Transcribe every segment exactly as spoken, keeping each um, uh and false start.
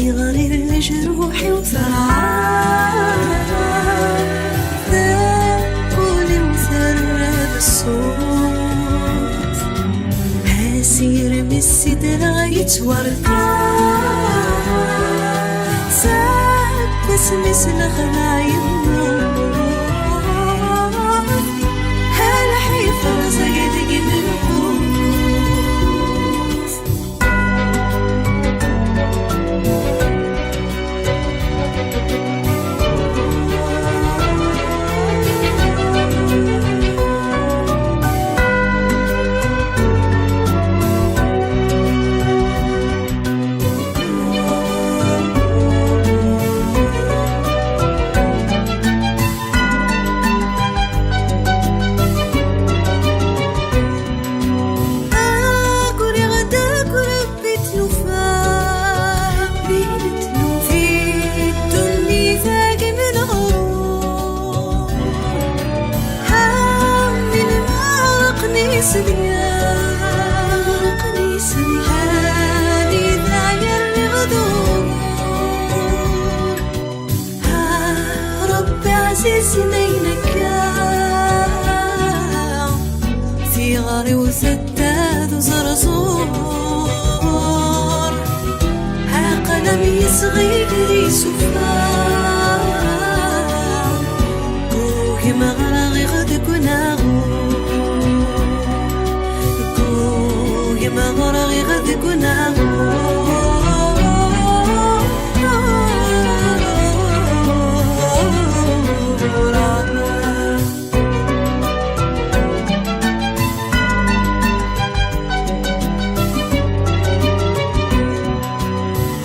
Yeɣli lejruḥ-iw terɛa, tawwurt-iw terra d ṣṣut. Asirem i s-sidreɣ yettwarqa, seg wasmi s-nexdeɛ yemmut. Lḥif rẓag deg imenqus. Aguriɣ-d akk Rebbi tlufa, Rebbi tlufa, di ddunit-agi menɣur. Amin ma ɣelqen iselgan, ɣelqen iselgan, anida yerriɣ dur. A Ṛebbi ɛzizen ayen akka, tiɣri-w tedda d uẓerẓur. Aql-am yesɣi d isufa, ggugmeɣ ɣriɣ deg unaɣur. Ggugmeɣ ɣriɣ deg unaɣur.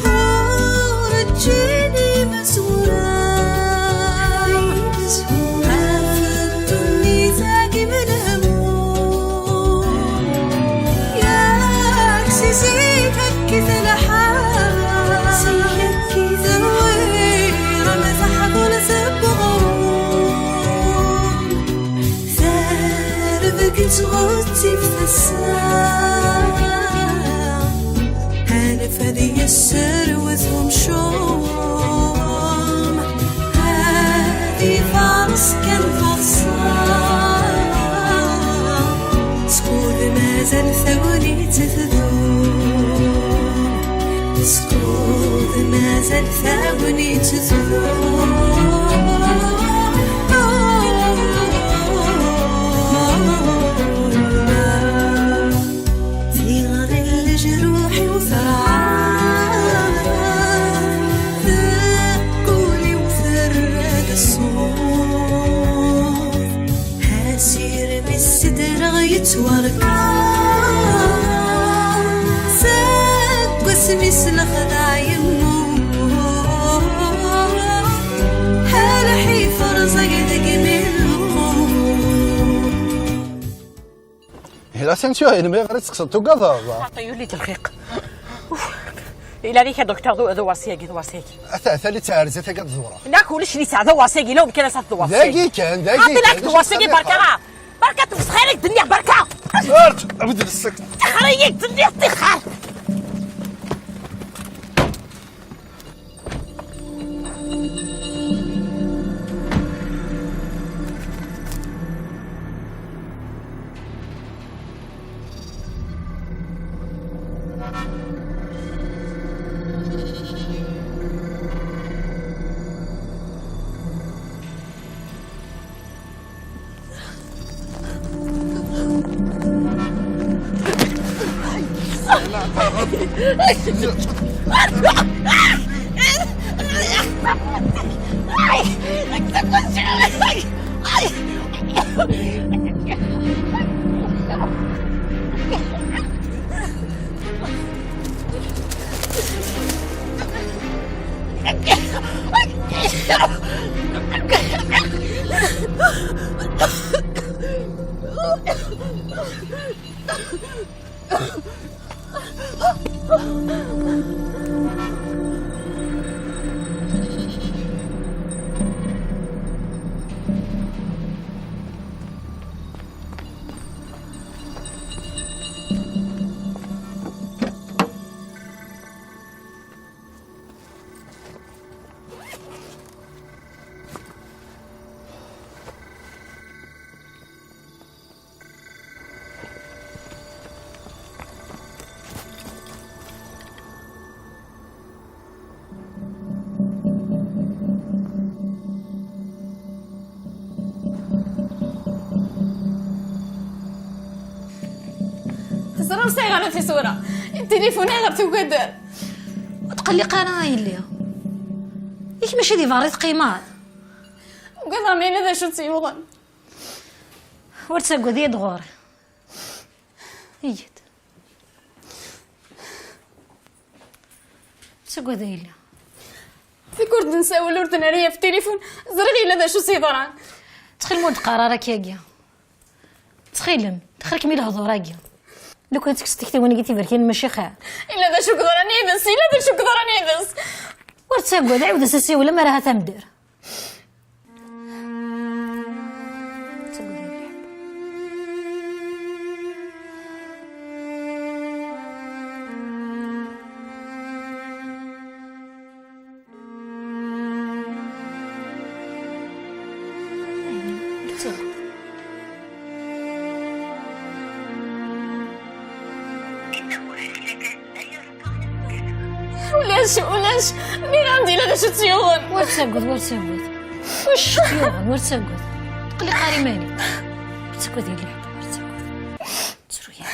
Ur ǧǧin imezwura ɣef ddunit-agi menhmum. Yak si zik akkit lḥal, terwir am teḥḍult n uɣrum. Terbeg ttɣettib tasa, anef ad yesserwet umcum, ad ifaṛes kan taḍsa. Skud mazal tagnit tdum, skud mazal tagnit tdum. Tiɣri n lejruḥ-iw terɛa, tewwurt-iw terra-d ṣṣut. Asirem i s-sidreɣ yettwarqa, seg wasmi s-nexdeɛ yemmut. Lḥif rẓag deg imenqus. Hila, senti, ayɣer i tekkseḍ, tugadeḍ? Xaṭi, yuli-d lxiq. Uf. Ila alik a docteur, d, d wasi-agi, d wasi-agi. Ata, ata li tɛerza tagi ad ẓureɣ. Nek ulac li tesɛa d wasi-agi, la umkan ad d wasi-agi. Dagi kan, dagi kan. Xaṭi, d wasi-agi, barka. Barka, tmesxir-ik d-nniɣ, barka. Ert, abd lsek. Tixer-iyi-d, d-nniɣ, tixer. Ur sɛiɣ ara tisura. Tilifun ayɣer tugadeḍ? Ur tqelliq ara a yelli. Yak mačči di berra i teqqimeḍ? Ugadeɣ ma yella d acu tt-yuɣen. Ur ttagad, iyya-d ɣur-i. Iyya-d. Ur ttagad a yelli. Tikkelt ur d-nsawel, ur d-nerri ɣef tilifun, ẓriɣ yella d acu s-yeḍran. Ttxil-m ur d-qqar ara akka-agi. Ttxil-m, ttxil-kem i lehdur-agi. Lukan tekkes tiktiwin-agi tiberkanin mačči xir. Yella d acu yeḍran yid-s, yella d acu yeḍran yid-s. Ur ttagad, ɛiwed-as asiwel amar ahat amder. Ulac, ulac. Miranda, yella d acu tt-yuɣen. Ur ttagad, ur ttagad. Ulac acu tt-yuɣen, ur ttagad. Tqelliq ara iman-ik. Ur ttagad, yella ḥedd, ur ttagad. Ttru ya.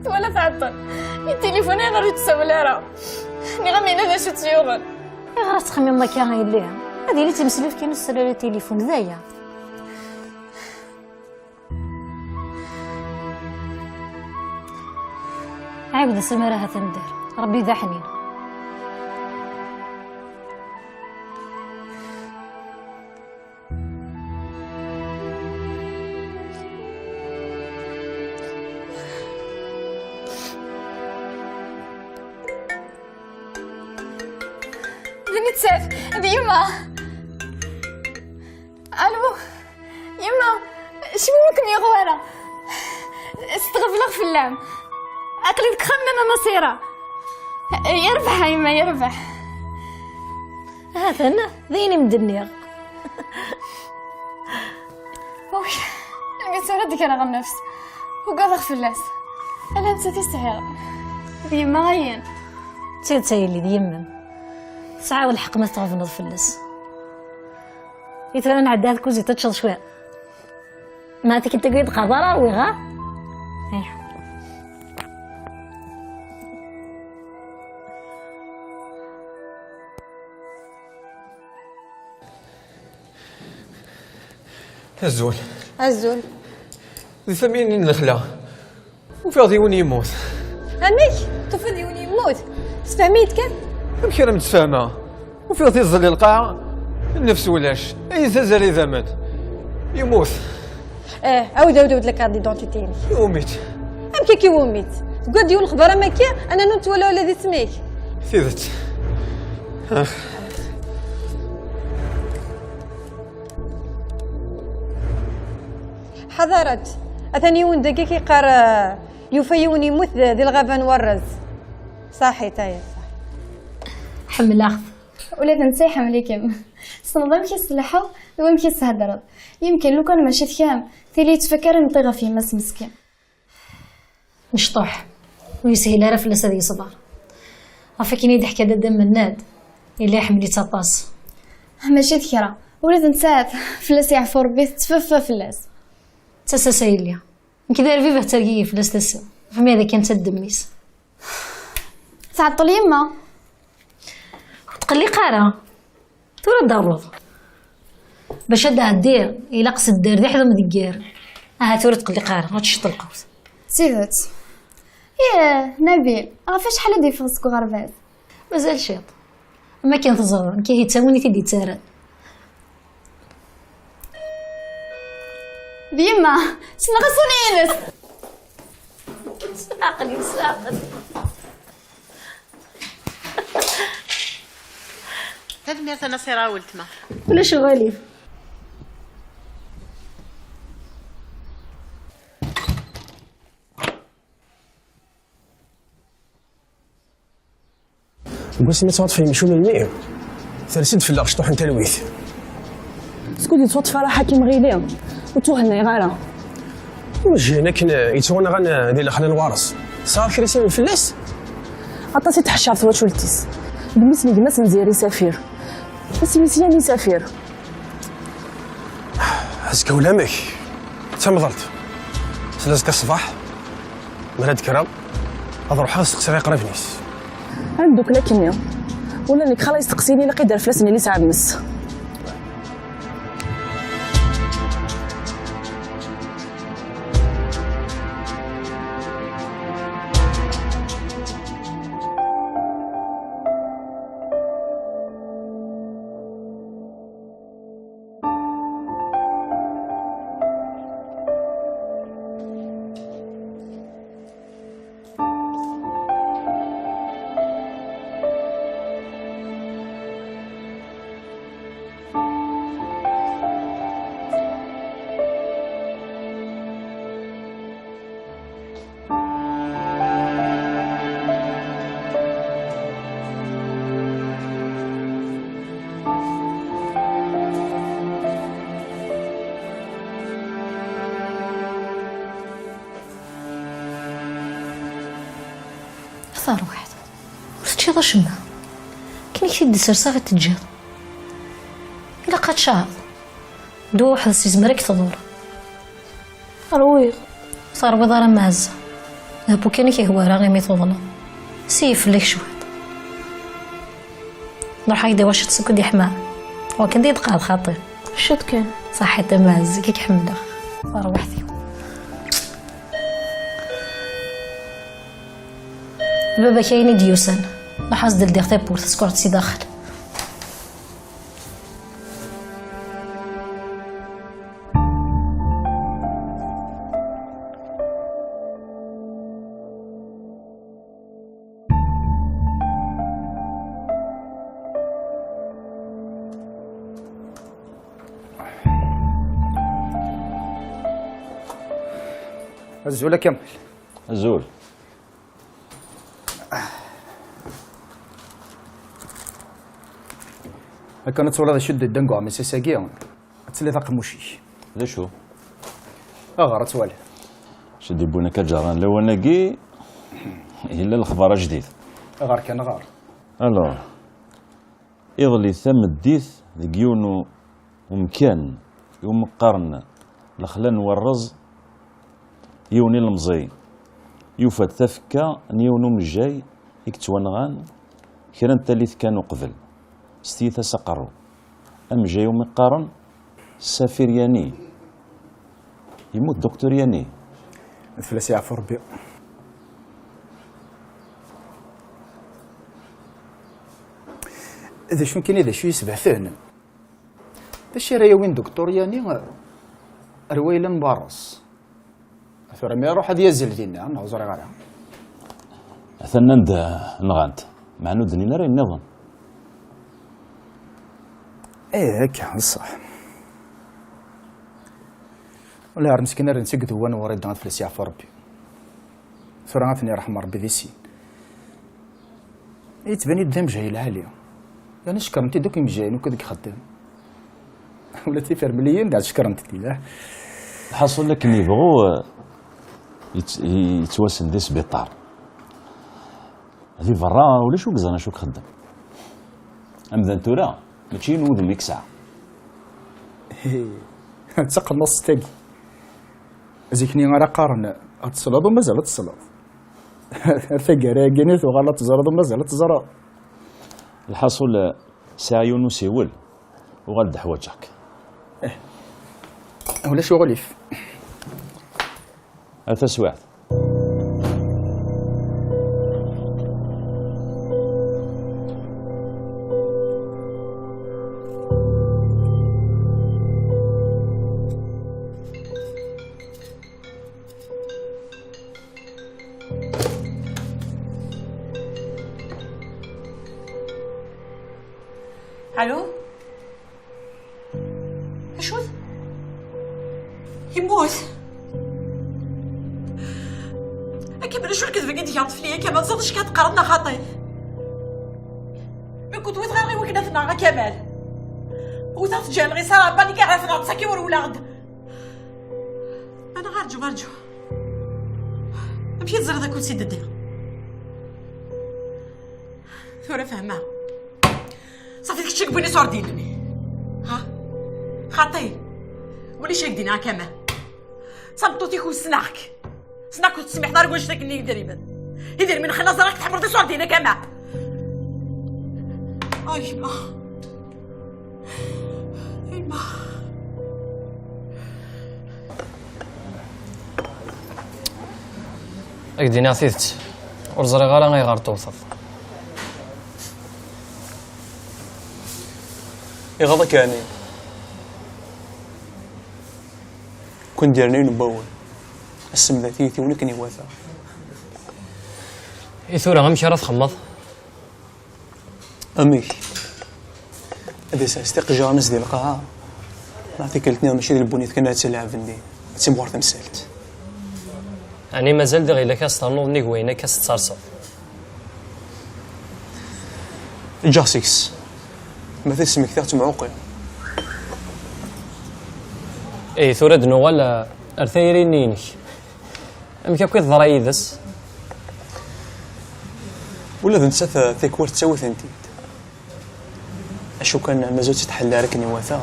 Twala tɛeṭṭel. Di tilifun ayɣer ur d-tsawel ara? Nniɣ-am yella d acu tt-yuɣen. Ayɣer ad tettxemmimeḍ akka a yelli? Ad yili ttmeslay kan s ssala i tilifun, d aya. Ɛiwed-as amar ahat amder. Rebbi d aḥnin. D nettat, d yemma. Alu, yemma, acimi ur kem-yuɣ wara? Stɣebleɣ fell-am. Aql-i deg uxxam n Nna Naṣira. Yerbeḥ a yemma, yerbeḥ. Ha-t-an, d ayen i m-d-nniɣ. Uk, almi tura d-greɣ nnefs. Ugadeɣ fell-as. Ala nettat i sɛiɣ. D yemma ayen. D tidet a yelli, d yemma-m. Tesɛiḍ lḥeqq ma tɣebneḍ fell-as. I tura nɛeddi ad kuzi teččeḍ cwiṭ. Ma tikkelt-agi ur d-qqareḍ ara, rwiɣ, ha? Ih. Azul. Azul. Di tamiyin n lexla, ufiɣ-d yiwen yemmut. Amek? Tufiḍ yiwen yemmut? Sefhem-iyi-d kan. Amek ara m-d-sfehmeɣ? Ufiɣ-t iẓẓel i lqaɛa, nnefs ulac, ay tazal idammen. Yemmut. Eh, awd, awd, awd la carte d'identité-inek. Iwumi-tt? Amek akka iwumi-tt? Tewwiḍ-d yiwen lexbar am akka, ana ur nettwala ula d isem-ik. Tidet. Ax. Ḥadaret, atan yiwen dagi k-yeqqar, eh, yufa yiwen yemmut di, di lɣaba n warrez. Saḥit, aya, saḥit. Ḥemmleɣ-t. Ula d netta iḥemmel-ikem. Tessneḍ amek i s-tleḥḥuḍ d wamek i s-theddreḍ. Yemken lukan mačči d kemm, tili yettfakar imeṭṭi ɣef yemma-s meskin. Mecṭuḥ. Ur yeshil ara fell-as ad yeṣber. Ɣef akken i d-iḥka dadda Mennad, yella iḥemmel-itt aṭas. Mačči d kra. Ula d nettat, fell-as yeɛfu Rebbi, tettfaffa fell-as. D tasa-s a yelli. Nekk d arbib ad tergigi fell-as tasa. Ɣef mi ad kan d ddemma-s. Tɛeṭṭel yemma. Ur tqelliq ara. Tura ad d-terruḍ. Bac ad d-ɛeddiɣ, ilaq s dderdiḥ d umdegger. Aha, tura ur tqelliq ara, ad teččeḍ lqut. D tidet. Ih, Nabil, ɣef acḥal i d-yeffeɣ seg uɣerbaz? Mazal ciṭ. Am akken teẓriḍ, nekk ihi d tawinit i d-yettarran. D yemma, ssneɣ isunan-ines. S leɛqel-im, s leɛqel. Tanemmirt a Nasira a weltma. Ulac uɣilif. Deg wasmi ttwaṭfen yemcumen-nni, ters-d fell-aɣ cṭuḥ n talwit. Skud yettwaṭṭef ara Ḥakim Ɣili, ur ttwahennayeɣ ara. Ur jhin akken yettwanɣan di lexla n Wares. Tesɛiḍ kra isem fell-as? Aṭas i tḥeccert twacult-is. D mmi-s n gma-s n Ziri Safir. Isem-is Yani Safir. Azekka ulamek. D tamḍelt. Tella azekka ṣṣbeḥ. Mi ara d-kkreɣ, ad ruḥeɣ ad steqsiɣ iqriben-is. Ad neddukel akkenni. Ula d nekk xala yesteqsiyen ilaq i d-rfel ass-nni n yisɛa mmes. Tarwiḥt, ur teččiḍ acemma. Akken i k-t-id-sserseɣ i t-teǧǧiḍ. Ilaq ad teččeḍ. Ddwa weḥd-s yezmer ad k-tḍur. Rwiɣ. Ur terwiḍ ara, ma ɛezza. D bu kan i k-ihwa ara imi tuḍneḍ. Siyef fell-ak cwiṭ. Nruḥ-ak-d i wacu tsekked iḥma. Wakken d-yeḍqer xaṭi. Cwiṭ kan. Ṣaḥit a ma ɛezza, i k-ḥemmleɣ. Tarwiḥt-iw. D baba-k ayen i d-yusan. Laḥaz d-ldiɣ tawwurt, skurt si daxel. Azul a Kamal. Azul. Akken ad twalaḍ acu d-iddan deg uɣmis ass-agi, ad tiliḍ aqemmuc-ik. D acu? Aɣer ad twaliḍ. Acu d-iwwin akka ǧaran lawan-agi, yella lexbar ajdid. Aɣer kan, aɣer. Alors, iḍelli tameddit deg yiwen u-, umkan iwumi qqaren lexla n warreẓ, yiwen ilemẓi yufa-d tafekka n yiwen umejjay i yettwanɣan kra n tallit kan uqbel, s tyita s aqerru. Amejjay umi qqaren Safir Yani. Yemmut Docteur Yani. Ad fell-as yeɛfu Rebbi. D acu nekkini, d acu yesbehten? D acu ara yawin Docteur Yani ar wayla n Barres? Tura mi iruḥ ad yazzel dinna, neɣ ur ẓriɣ ara. Atan anda nɣan-t, meɛna ur d-nnin ara yenniḍen. Eh, akka, d ṣṣeḥ. Wala ar meskin, rran-tt deg dewwa n Wrida, ad fell-as yeɛfu Rebbi. Tura ad ten-yerḥem Rebbi di sin. Yettban-id d amejjay lɛali. Yerna cekkren-t-id akk imejjayen akk deg ixeddem. Ula d tifermliyin d cekkren-t-id. Lḥaṣul, akken yebɣu, eh, yett-, yettwasen di sbiṭar. Di berra, ulac ur yeẓran acu i ixeddem. Amdan tura, mačči yiwen wudem i yesɛa. D taqennaṣt tagi. Zik-nni ara qqaren, ad tesleḍ u mazal ad tesleḍ. Ar taggara-agi-nni tuɣal ad teẓreḍ u mazal ad teẓreḍ. Lḥaṣul, sɛiɣ yiwen usiwel, uɣal-d ḥwaǧeɣ-k. Ulac uɣilif. A taswiɛt. Allô? Acu-t? Yemmut? A Kamal, acu lekdeb i d-tgaḍ fell-i, a Kamal? Ẓriɣ acu kan teqqareḍ neɣ xaṭi? Ma kent-wwteɣ ɣer i wakken ad t-nɣeɣ, a Kamal. Ur teɣ-teǧǧa lɣiṣara, bani kan ɣef ɣer ttaki ur wlaɣ-d. Ana ɣarǧu, ɣarǧu. Amek i teẓriḍ akk si d-ddiɣ? Tura fehmeɣ. Ṣafi d kečč i yewwin iṣurdiyen-nni. Ha? Xaṭi. Ulac ak-d-iniɣ a Kamal. D tameṭṭut-ik u ssneɣ-k. Ssneɣ-k ur tesmiḥeḍ ara deg wannect-agi n yidrimen. Idrimen xilla ẓriɣ-k tḥemmleḍ iṣurdiyen a Kamal. Ay, yemma. Ay, yemma. Ad k-d-iniɣ tidet, ur ẓriɣ ara ayɣer tewteḍ. Iɣaḍ-ak ɛni? Kun d-yerna yiwen n wawal. Assemdat-iyi-t yiwen akken iwata. I tura, amek ara txemmeḍ? Amek? Ad isers tiqejjaṛ-nnes di lqaɛa, neɣ tikkelt-nniḍen mačči d lbunit kan ara tt-ilɛeben din, ad timɣur temsalt. Ɛni mazal diɣ ila-k ad s-ternuḍ nnig wayen akka s-tettarseḍ? Eǧǧ-aɣ seg-s. Ma tismektiɣ-tt mɛuqi. Ihi tura ad nuɣal ar tayri-nni-inek. Amek akk i teḍra yid-s? Ula d nettat tikwal tettawi-tent-id. Acu kan, mazal ur tt-tḥelli ara akken iwata.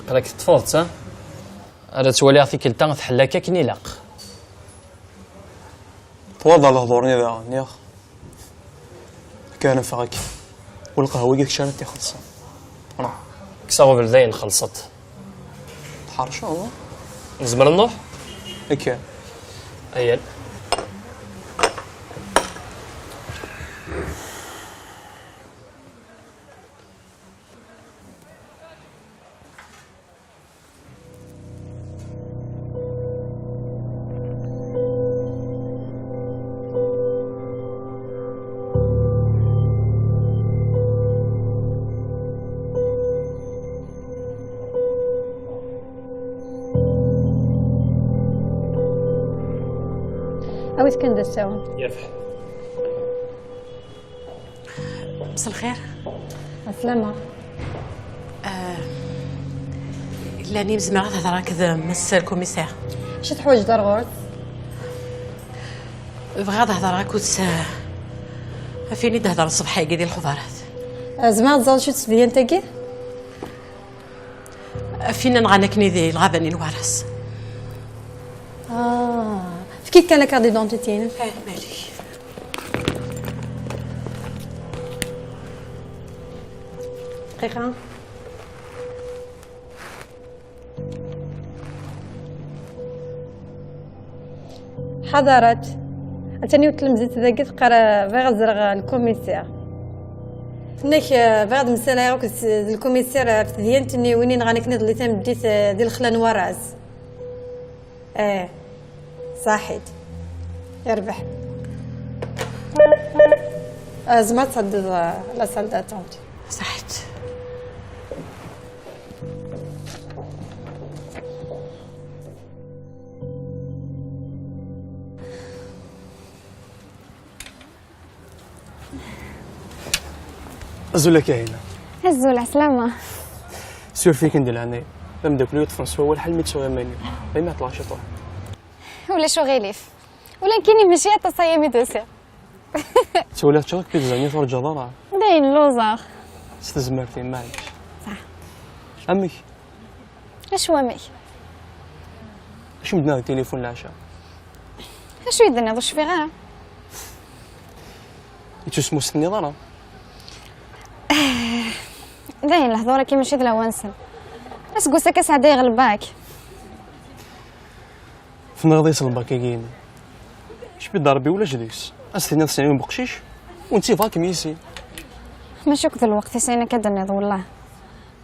Aql-ak teṭṭfeḍ-tt, ha? Ara tt-waliɣ tikkelt-a tḥella-k akken ilaq. Twaḍa lehdur-nni daɣen, niɣ? Akka ara neffeɣ akka. U lqahwa-agi d kečč ara t-ixellṣen. Ruḥ. Kkes aɣubel dayen, xellṣeḍ. Tḥerceḍ, a? Nezmer ad nruḥ? Akka. Ayyal. Awit kan d asawen. Yerbeḥ. مساء الخير. عسلامة. آه، لاني مزمرة تهضر هكذا مس الكوميسير. شو تحوج دار غورت؟ بغا تهضر هكوت، آه، فيني تهضر الصبح هيك ديال الخضارات. آه، زعما تزال شو تسدي انت كي؟ فينا نغنكني ذي الغابة الوارس. آه، فكيت كان كاردي دونتيتي. ايه، مالي. دقيقة. حضرت. عتاني وتلمزت ذاك تقرا بغا زرغ الكوميسير. نك بغا مسألة ياك الكوميسير في ديانتني وينين غانك نضلي تمديت دي الخلان وراز. ايه، صحيت. يربح. آه، زعما تعدد، آه، لا سال داتونت. صحيت. Azul a Kahina. Azul, ɛeslama. Suref-iyi kan di leɛnaya. D ameddakel-iw yeṭṭfen s wawal ḥal mi ttuɣ iman-iw. Daymi ɛeṭṭleɣ ciṭuḥ. Ulac uɣilif. Ula nekkini mačči aṭas aya mi d-usiɣ. Ttwaliɣ ččiɣ akk pizza-nni turǧaḍ ara. Dayen lluẓeɣ. S tezmert-im, maɛlic. Ṣaḥ. Amek? Acu amek? Acu m-d-nniɣ di tilifun leɛca? Acu i d-tenniḍ, ur cfiɣ ara. Yettusem ur s-tenniḍ ara? Dayen, lehdur-agi mačči d lawan-nsen. Aseggas-a kan sɛeddayeɣ lbak. Tenniḍ-iyi s lbak-agi-inem. Cbi d Rebbi ulac deg-s. Ad s-tiniḍ sɛiɣ yiwen beqcic, u netta yebɣa-kem yis-i. Mačči akk d lweqt i sɛin akka d-tenniḍ, wellah.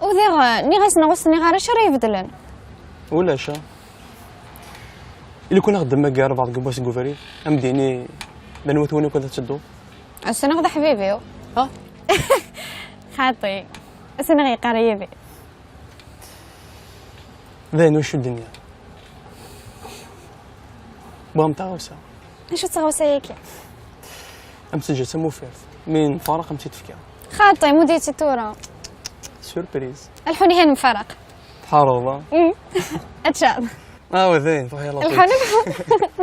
U diɣ, nniɣ-asen ur s-nniɣ ara acu ara ibeddlen. Ulac, a. Ili kun aɣ-d-temmagar rebɛeḍ deg wass deg ubrid, a m-d-yini d anwa-t win akk ad tedduḍ? Ass-a neɣ d aḥbib-iw. Ha? Xaṭi. Ass-a neɣ yeqqar yid-i. D ayen wacu ddenya. Bɣam taɣawsa. Acu d taɣawsa-yagi? Am teǧǧa d tamufirt, mi nfaraq am tt-id-tefka. Xaṭi, muditi tura. Surprise. Alḥuni kan mfaraq. Tḥareḍ, a? Mm. Ad tcaḍ. Ah, oui, dayen, tṛuḥ yalla. Alḥuni.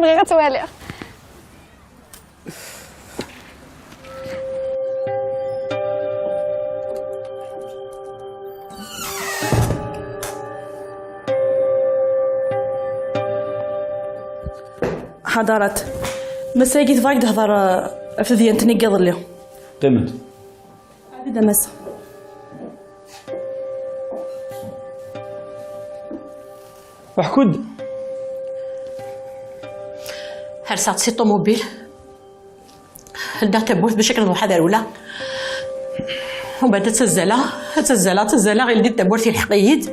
Bɣiɣ ad twaliɣ. Ḥadarat. Massa-agi tebɣa ad d-tehder, uh, ɣef tedyant-nni n yiḍelli. Qqimet. Abid a massa. Uḥkud. Herseɣ-tt si ṭumubil. Ldiɣ tawwurt bac akken ad ruḥeɣ ad rewleɣ. Umbeɛd ad tazzaleɣ, ad tazzaleɣ, ad tazzaleɣ, ildi-d tawwurt, ilḥeq-iyi-d.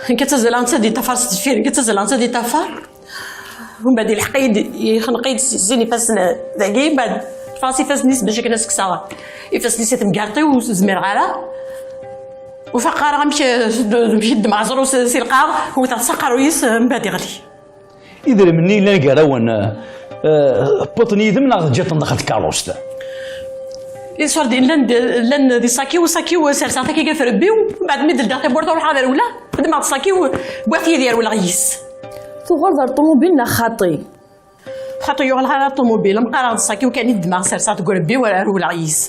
Nekk ad tazzaleɣ, netta ad yeṭṭafar s deffir, nekk ad tazzaleɣ, netta ad yeṭṭafar. Umbeɛd ilḥeq-iyi-d, yexneq-iyi-d s sin ifassen dagi, umbeɛd ṭṭfeɣ-as ifassen-is bac akken ad s-kkseɣ ifassen-is i temgerṭ-iw, ur zmireɣ ara. Ur faqeɣ ara amek, amek ddmeɣ aẓru s, si lqaɣ, wteɣ s aqerruy-is, umbeɛd iɣli. Idrimen-nni yellan gar-awen, eh, tewwiḍ-ten yid-m neɣ teǧǧiḍ-ten daxel tkeṛṛust? Iṣurdiyen llan d, llan di ṣaki-w, ṣaki-w serseɣ-t akka ɣef rebbi-w, mbeɛd mi d-ldiɣ tawwurt ruḥeɣ ad rewleɣ, ddmeɣ-d ṣaki-w, wwiɣ-t yid-i rewleɣ yis. Tuɣaleḍ ɣer ṭumubil neɣ xaṭi? Xaṭi, ur uɣaleɣ ara ɣer ṭumubil, mqaraɣ-d ṣaki-w kan i ddmeɣ serseɣ-t deg urebbi-w rewleɣ yis.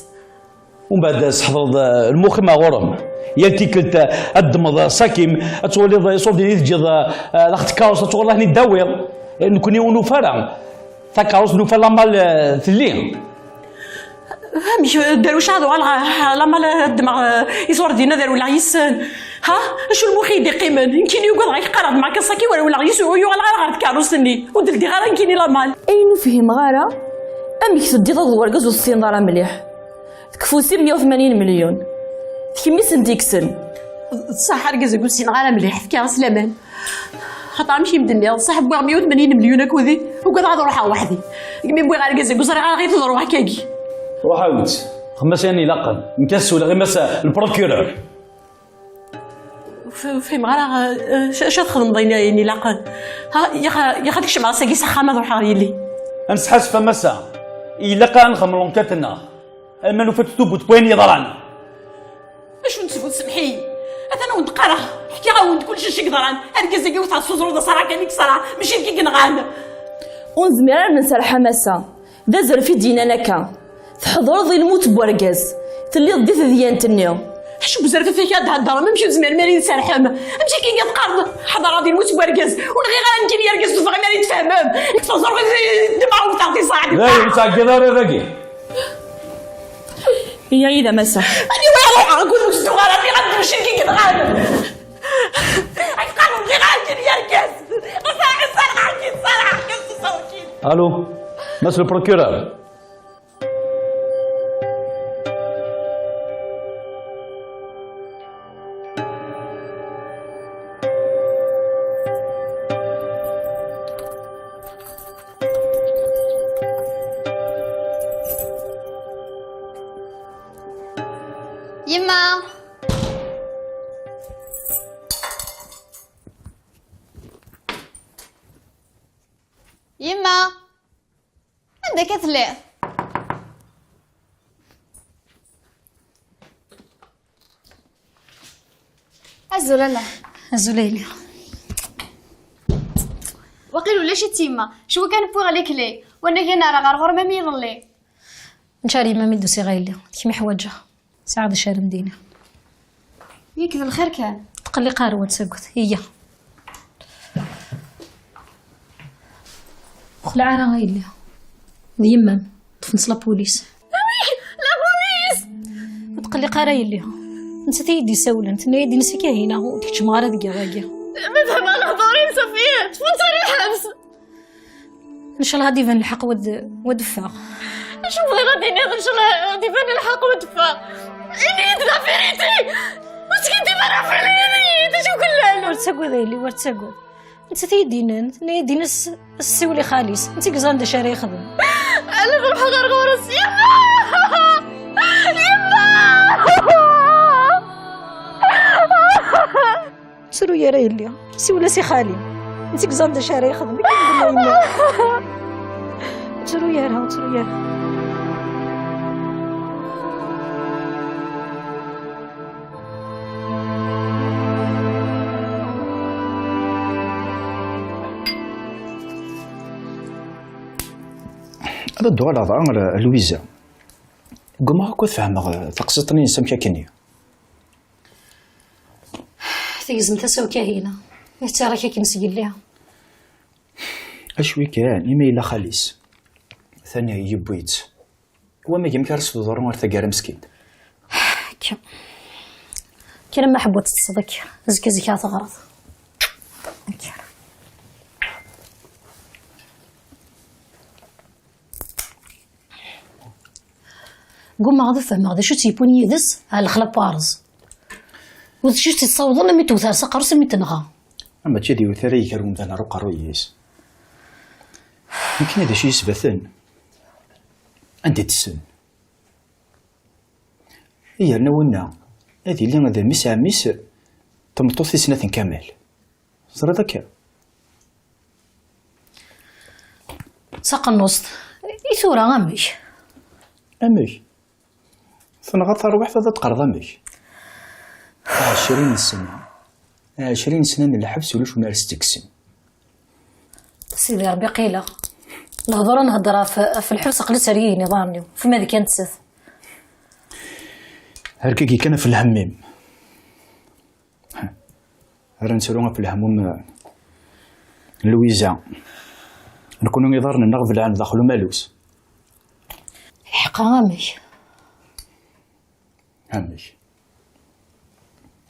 Umbeɛd tesseḥḍreḍ, eh, lmux-im ɣur-m. Yal tikkelt, eh, ad ddmeḍ, eh, ṣaki-m, ad twaliḍ, eh, iṣurdiyen i teǧǧiḍ, eh, eh, daxel tkeṛṛust, ad twaliḍ akken i d-tawiḍ. Eh, nekkni ur nufi ara. Takeṛṛust nufa lamal, eh, telli. Amek, eh, Darwic, ad uɣaleɣ, eh, lamal, eh, ad ddmeɣ, eh, iṣurdiyen ad rewleɣ yis-sen? Ha? Acu lmux i yi-d-iqqimen? Nekkini ugadeɣ ad k-qqareɣ ddmeɣ kan ṣaki-w rewleɣ yis-s, ur uɣaleɣ ara ɣer tkeṛṛust-nni. Ur d-ldiɣ ara nekkini lamal. Ayen ur fhimeɣ ara, amek teddiḍ d wergaz ur tessineḍ ara mliḥ? Tekfusim meyya u tmanyin melyun. D kemm i sen-t-ikksen. D ṣṣeḥ, argaz-agi ur ssineɣ ara mliḥ, fkiɣ-as laman. Xaṭer amek i m-d-nniɣ, ṣṣeḥ wwiɣ meyya u tmanyin melyun akked-i, ugadeɣ ad ruḥeɣ weḥd-i. Deg mi wwiɣ argaz-agi ur ẓriɣ ara ɣef i d-ruḥ akkagi. Ruḥ awi-tt, xdem-as ayen ilaqen, nekk ad ssiwleɣ i mass le procureur. Ur f-, ur fhimeɣ ara, eh, eh, acu, acu ad txedmeḍ ayen, ayen ilaqen? Ha, yax, yax ad kecmeɣ ass-agi s axxam ad ruḥeɣ ɣer yelli. Ad nesḥasef a massa. Ilaq ad nxemmel l'enquête-nneɣ. Alma nufa-d tubbut n wayen yeḍran. Acu n ttbut, semḥ-iyi. Atan awen-d-qqareɣ, ḥkiɣ-awen-d kullec acu i yeḍran. Argaz-agi wteɣ s uẓru d aṣara kan i yeṣra, mačči nekk i yenɣan. Ur nezmir ara ad nserreḥ a massa. D azref i d-yennan akka. Tḥeḍreḍ i lmut n wergaz. Telliḍ di tedyant-nni. Acu n uzref akka i d-theddrem? Amek ur tezmirem ara i yi-d-tserrḥem? Amek akka i yi-d-teqqareḍ ḥeḍreɣ di lmut n wergaz? Ur nɣiɣ ara nekkini argaz, ur tebɣim ara i tfehmem. Nekk teẓrem d, d ma wteɣ di ṣaɛd. Dayen, ur ttɛeggiḍ ara dagi. Iyya yid-m a massa. Aniwa ara ruḥeɣ, akked ur tedduɣ ara, nniɣ-am-d mačči nekk i yenɣan. Ay teqqareḍ nɣiɣ ara nekkini argaz. Ɣas aḥi ṣṣarɣ-agi, ṣṣarɣ-agi, ṣṣarɣ-agi. Allô, monsieur le procureur. Yemma! Yemma! Anda akka telliḍ? Azul, ala. Azul a yelli. Waqil ulac-itt yemma. Cwi kan wwiɣ lekli. Wanag-in ara ɣer ɣur-m am yiḍelli. Neččar yemma mi d-usiɣ a yelli. D kemm i ḥwaǧeɣ. Sɛiɣ d acu ara m-d-iniɣ. Yak d lxir kan. Tqelliq ara, ur ttagad. Iyya. Ur xelleɛ ara a yelli. D yemma-m. Ṭṭfen-tt la police. Awi, la police! Ur tqelliq ara a yelli. Nettat i yi-d-isawlen. Tenna-yi-d insi Kahina, ur d-keččmeɣ ara deg iḍ-agi. Ma fehmeɣ lehdur-im, Safiya, ṭṭfen-tt ɣer lḥebs. Ncallah ad d-iban lḥeqq wa d, wa d-ffeɣ. Acu bɣiɣ ad d-iniɣ, ncallah ad d-iban lḥeqq wa d-ffeɣ. Ini-yi-d la vérité! Ur skiddib ara fell-i, ini-yi-d acu yellan! Ur ttagad a yelli, ur ttagad. Nettat i yi-d-yennan, tenna-yi-d ini s-, ssiwel i xali-s. Netta i yeẓran d acu ara yexdem. Ala ad ruḥeɣ ɣer ɣur-s, yemma! Yemma! Ur ttru ara a yelli. Siwel-as i xali. Netta i yeẓran d acu ara yexdem. Ur ttru ara, ur ttru ara. Ad d-uɣaleɣ dɣa ɣer Lwiza. Ggumaɣ akk ad fehmeɣ, eh, taqsiṭ-nni-ines amek akkenni. Tegzem tasa-w Kahina. Tettarra-k akken zgelli. Acwi kan, imi yella xali-s. Tani yewwi-tt. Wamek, amek ara s-teḍru ar taggara meskint? Akka. Kra ma ḥebbu teṭṭseḍ akka. Azekka zik ara teɣreḍ. Akka. Gummaɣ ad fehmeɣ d acu tt-yewwin yid-s ar lexla n waṛez. U d acu tt-yessawḍen ami tewwet ar s aqerru-s ami tenɣa. A mačči d iwet ara iger umdan ar uqerruy-is. Nekkni d acu yesbaten? Anda i tessen? Yerna winna, ad yili d mmi-s ɛemmi-s, tmeṭṭut tis snat n Kamal. Teẓriḍ akka? D taqennust. I tura amek? Amek? Tenɣa tarwiḥt ad teqqreḍ amek? Ɛecrin sna. Ɛecrin sna n lḥebs ulac win ara s-tt-ikksen. Sidi Ṛebbi qileɣ. Lehdur ad nhedder ɣef, ɣef lḥebs aql-i ttergigin iḍarren-iw. Fma d kan tset. Herkagi kan ɣef lhemm-im. Ara nettru ɣef lehmum n Lwiza. Nekni iḍarren-nneɣ belɛen daxel umalus. Lḥeqqa amek? Amek?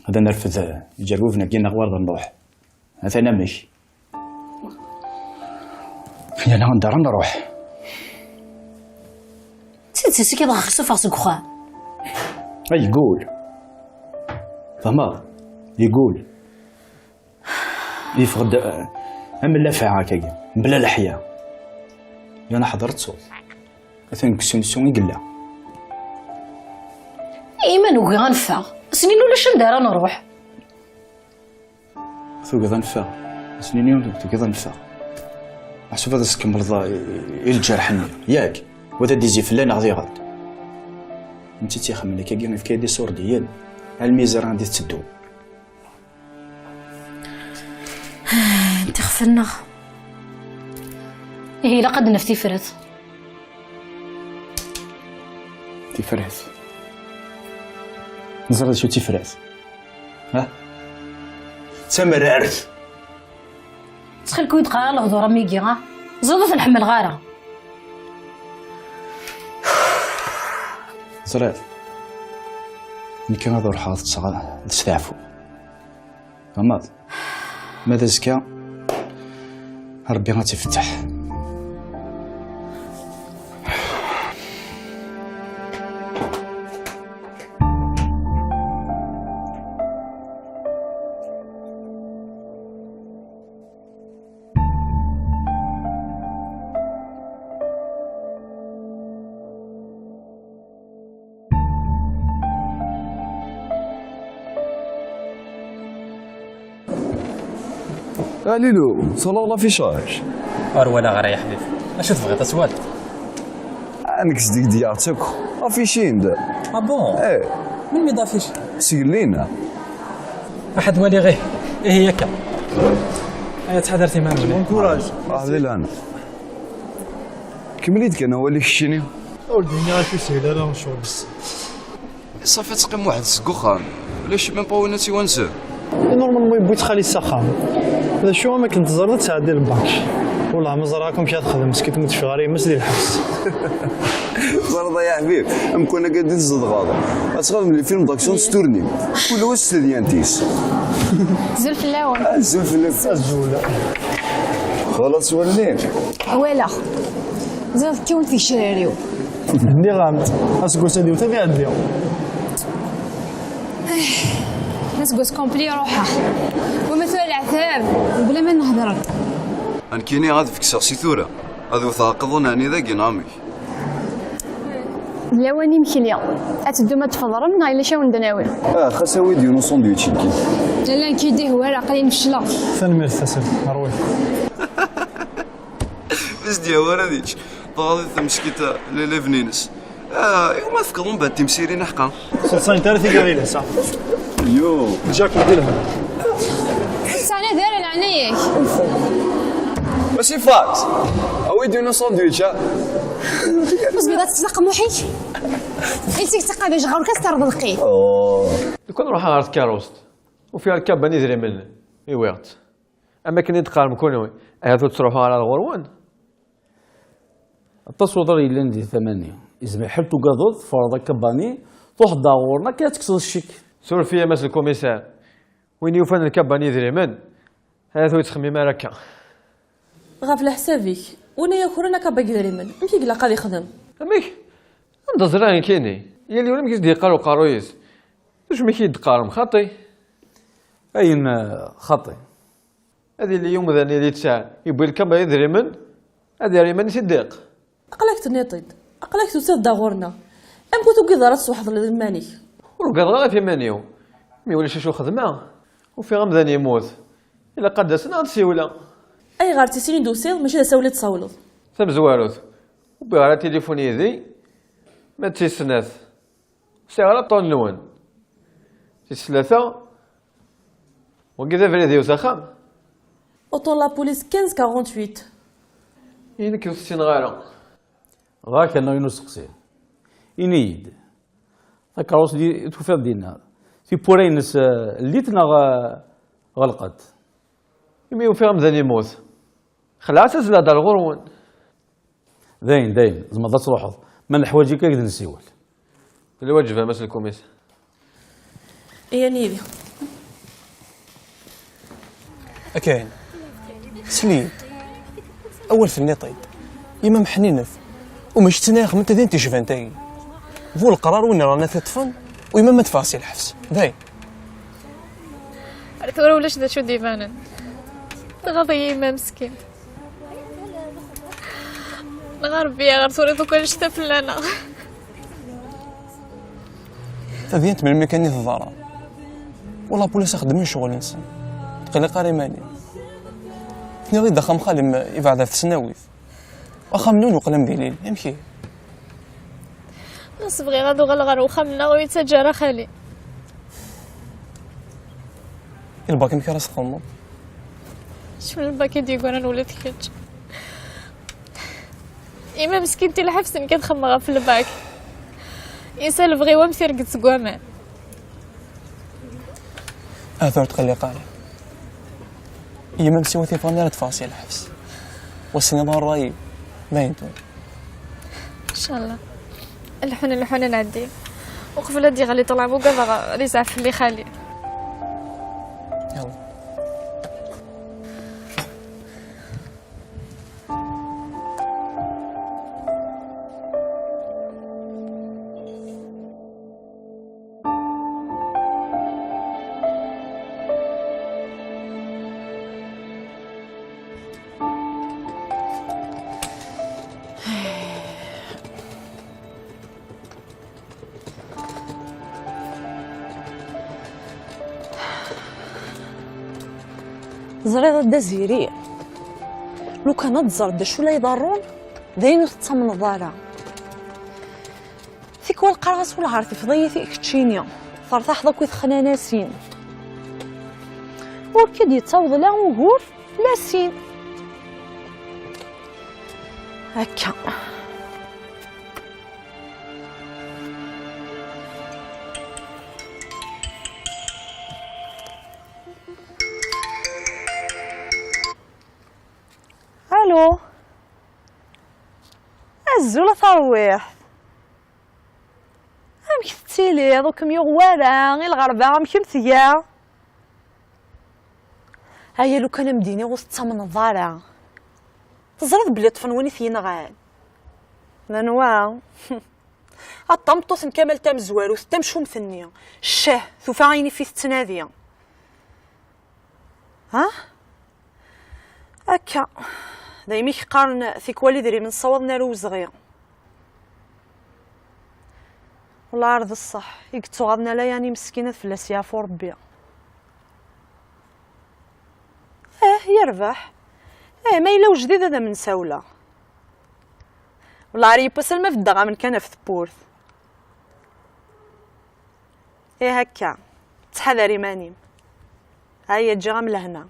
Ad nerfed ijerbuben-agi neɣ war d nruḥ? Atan amek? Yal anda ara nruḥ. D tidet-is i k-iḍ ɣer sufeɣ seg uxxam. Ay, yeggul. Fehmeḍ? Yeggul. Yeffeɣ-d, eh, am llafaɛ akkagi, mebla leḥya. Yana ḥeḍr tsuḍ. Atan deg usensu i yella. Iman ugiɣ ad neffeɣ. Ass-nni ulac anda ara nruḥ. Tugiḍ ad neffeɣ. Ass-nni tugiḍ ad neffeɣ. Meḥsub ad as-tkemmleḍ i, i, i lǧerḥ-nni, yak? Wa d ad d-izi fell-aneɣ diɣen. Netta tt-ixemmen akkagi, yefka-yi-d iṣurdiyen. Almi ẓriɣ anda i tetteddu. Ntixef-nneɣ. Ihi ilaq ad d-naf tifrat. Tifrat. Teẓriḍ d acu d tifrat? Ha? D tamerart. Ttxil-k ur yi-d-qqar ara lehdur am wigi, ha? Ẓriɣ ur ten-ḥemmleɣ ara. Ẓriɣ. Nekki ad ruḥeɣ ad ṭṭseɣ, ad steɛfuɣ. Fehmeḍ? Ma d azekka, Rebbi ad tt-ifetteḥ. A Lilu, twalaḍ l'affichage? Ur walaɣ ara, ya ḥbib. Acu tebɣiḍ ad twaliḍ? Ah, nekk zeddig d-yeɣ-tt akk. Affiché-n-d. Ah bon? Eh. Melmi d-affiché? Seg llinna. Aḥed waliɣ, ih. Ihi akka. Aya, ttḥadaret iman-nwen. Bon courage. Ah, di lehna. Kemmel-iyi-d kan awal-ik keččini. Ur d-iniɣ ak ur yeshil ara ccɣel-is. Ṣafi ad teqqim weḥd-s deg uxxam. Ulac même pas win ad tt-iwanzen. Normalement yewwi-tt xali-s s axxam. D acu am akken teẓriḍ ad tɛeddi lbank. Wellah ma ẓriɣ akk amek ad texdem, meskint ma teffeɣ ara yemma-s di lḥebs. Teẓriḍ ay aḥbib, amkan akka i tzedɣeḍ. Ad txedmem les films d'action s turnim. Kul wa s tedyant-is. Azul fell-awen. Azul fell-awen. Azul. Xalaṣ wallen. Walaɣ. Ẓriɣ tekkiwen tgecrar-iw. Nniɣ-am-d, aseggas ad iwet ad iɛeddi. Aseggas complet ruḥeɣ. Wama tura leɛtab, bla ma nehder-d. Nekkini ad fekseɣ si tura. Ad wteɣ aqḍun ɛni dagi neɣ amek? D lawan imekli. Ad teddum ad tfeḍrem neɣ yella cawen d-nawi? Ah, xas awi-d yiwen usandwich-igi. Lalla nekk i d-ihwa, aql-i nefcleɣ. Tanemmirt a Sami, rwi. Ur s-d-yehwa ara ad yečč. Tɣaḍ-it tameskit, l-, lebni-ines. Ah, iwumi tfekkeḍ umbeɛd timsirin aḥeqqa? Ur tt-sɛint ara tigawin, sa. Yo. Jack, d lehna. Sɛan ad ara leɛnaya-k. Mačči fax. Awi-d yiwen usandwich, ha? Ur tezmireḍ ad teslaqeḍ Muḥ-ik? Ilsa-k taqabact ɣer-k, ad s-terreḍ lqid. Lukan ruḥeɣ ɣer tkeṛṛust, ufiɣ lkaba n idrimen, uwiɣ-tt. Am akken i d-teqqarem kunwi, ahat ur ttruḥuɣ ara ɣer ɣur-wen. Aṭas uḍar yellan di tama-nni. Izmer lḥal tugadeḍ, teffreḍ akabani, truḥeḍ ɣer ɣur-neɣ, akka ad tekkseḍ ccek. Suref-iyi a Mass Lkumiser. Win yufan lkaba n yidrimen, ahat ur yettxemmim ara akka. Ɣef leḥsab-ik, win ay yakren akaba n yidrimen, amek i ilaq ad ixdem? Amek? Anda ẓriɣ nekkini? Yal yiwen amek i s-d-yeqqar uqerruy-is. D acu mi k-d-qqarem? Xaṭi. Ayen, eh, xaṭi. Ad yili umdan yili ttɛa, yewwi lkaba idrimen, ad yerr iman-is i ddiq. Aql-ak tenniḍ-t-id. Aql-ak tusiḍ-d ɣur-neɣ. Amek ur tugiḍ ara ad tesweḥdeḍ iman-ik? Ur ugadeɣ ara ɣef iman-iw. Mi ulac acu xedmeɣ, ufiɣ amdan yemmut. Ilaq ad d-asen ad d-siwleɣ. Ayɣer d tisin i d-tusiḍ, mačči d asawel i d-tsawleḍ? Tamezwarut, ur wwiɣ ara tilifun yid-i, ma d tis snat. Sɛiɣ ara ṭṭun-nwen. Tis tlata, wagi d abrid-iw s axxam. Uṭṭun la police quinze quarante-huit. I nekk ur t-ssineɣ ara. Ɣer-k annaɣ-inu usteqsi. Ini-yi-d, takeṛṛust-nni i tufiḍ dinna, tiwwura-ines, eh, llit neɣ, eh, ɣelqent? Imi ufiɣ amdan yemmut, xelɛeɣ-tt azleɣ-d ar ɣur-wen. Dayen, dayen, tzemreḍ ad truḥeḍ. Ma neḥwaǧ-ik, ad k-d-nsiwel. D lwaǧeb, a Mass Lkumis. Iyan yid-i. Akken. Sel-iyi-d. Awal tenniḍ-t-id. Yemma meḥninef. U mačči d tin ay ixedmen tadint ticbant-agi. Bu leqrar win iran ad t-iṭṭfen, u yemma ma teffeɣ si lḥebs. Dayen. Ar tura ulac d acu d-ibanen. Tɣaḍ-iyi yemma meskint. Dɣa Rebbi, ɣer turiḍ akk annect-a fell-aneɣ. Tadyant melmi kan i teḍra. U la police xeddmen ccɣel-nsen. Tqelliq ara iman-im. Tenniḍ-id axxam xali-m yebɛed ɣef tesnawit. Axxam-nwen uqlam d ilil. Amek ihi? Ɣas bɣiɣ ad uɣaleɣ ɣer uxxam-nneɣ ur yettaǧǧa ara xali. I lbak amek ara s-txedmeḍ? Cfu lbak i d-yeggran ula d kečč. Yemma meskint i lḥebs nekk ad xemmeɣ ɣef lbak. Insa lebɣi-w am tirget seg waman. Ahat ur tqelliq ara. Yemma msiwa tifɣen ara teffeɣ si lḥebs. Wassen iḍ ṛṛay, dayen tura. Incallah. Lḥun, lḥun ad nɛeddi. Uqbel ad d-yeɣli ṭṭlam ugadeɣ ad izɛef fell-i xali. Yalla. Teẓriḍ a Dda Ziri, lukan ad teẓreḍ d acu la iḍerrun, d ayen ur tettamneḍ ara. Tikwal qqareɣ-as welɛar tifeḍ-iyi ti-, keččini, tertaḥeḍ akk i texnanasin. Ur k-id-yettaweḍ la ugur, la sin. Akka. Alo. Azul a tarwiḥt. Amek tettiliḍ? Ur kem-yuɣ wara i lɣerba, amek i m-tga? Aya lukan a m-d-iniɣ ur tettamneḍ ara. Teẓriḍ belli ṭṭfen win i t-yenɣan? D anwa? A tameṭṭut n Kamal tamezwarut, tamcumt-nni. Ccah, tufa ayen ifi tettnadi. Ha? Akka. Daymi k-qqaren tikwal idrimen ssawaḍen ar uzɣi. Wellah ar d ṣṣeḥ, i yettuɣaḍen ala yani meskin ad fell-as yeɛfu Rebbi. Eh, yerbeḥ. Eh, ma yella ujdid ad am-nsawleɣ. Wellah ar yiwwas alma beddeɣ-am-n kan ɣef tewwurt. Eh, akka. Ttḥadar iman-im. Aya, ǧǧiɣ-am lehna.